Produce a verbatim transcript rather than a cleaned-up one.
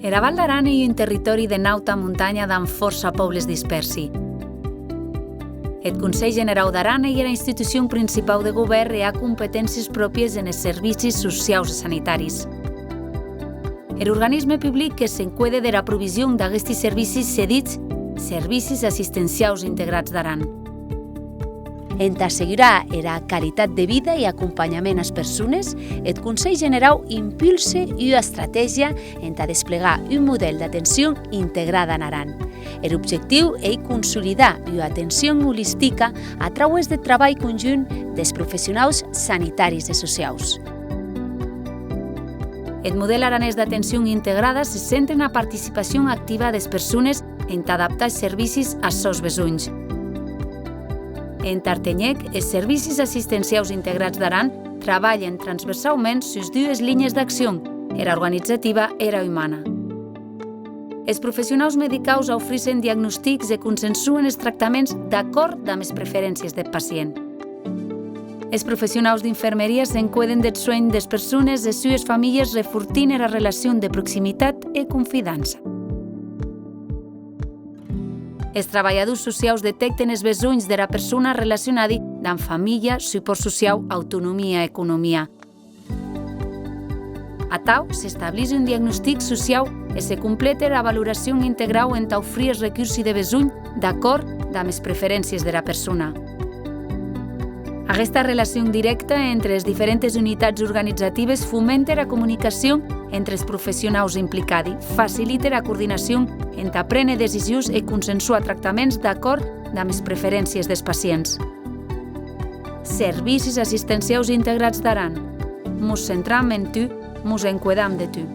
Era Val d'Aran ei un territòri de nauta montanha damb fòrça pòbles dispèrsi. Eth Conselh Generau d'Aran ei era institucion principau de govèrn e a competéncies pròpies enes servicis sociaus e sanitaris. Er organisme public que s'encuede dera provision d'aguesti servicis se ditz Servicis Assistenciaus Integrats d'Aran. Entà assegurar era qualitat de vida e acompanhament as persones, eth Conselh Generau impulse ua estratègia entà desplegar un modèl d'atencion integrada en Aran. Er objectiu ei consolidar ua atencion olistica a trauès deth trabalh conjunt des professionaus sanitaris e sociaus. Eth modèl aranés d'atencion integrada se centra ena participacion activa des persones entà adaptar es servicis as sòns besonhs. Entà arténher-ac, es servicis assistenciaus integrats d'Aran trabalhen transversaument sus dues linhes d'accion, era organizativa e era umana. Es professionaus medicaus aufrissen diagnostics e consensuen es tractaments d'acòrd damb es preferéncies deth pacient. Es professionaus d'infermeria s'encueden deth suenh des persones e sues familhes, refortint era relacion de proximitat e confidança. Es trabalhadors sociaus detècten es besonhs dera persona relacionadi damb familha, supòrt sociau, autonomia, economia. Atau, s'establís un diagnostic sociau e se complète era valoracion integrau entà aufrir es recorsi de besonh d'acòrd damb es preferéncies dera persona. Aguesta relacion dirècta entre es diferentes unitats organizatives fomenta era comunicacion entre es professionaus implicadi, facilita era coordinacion entà préner decisions e consensuar tractaments d'acòrd damb es preferéncies des pacients. Servicis assistenciaus integrats d'Aran. Mos centram en tu, mos encuedam de tu.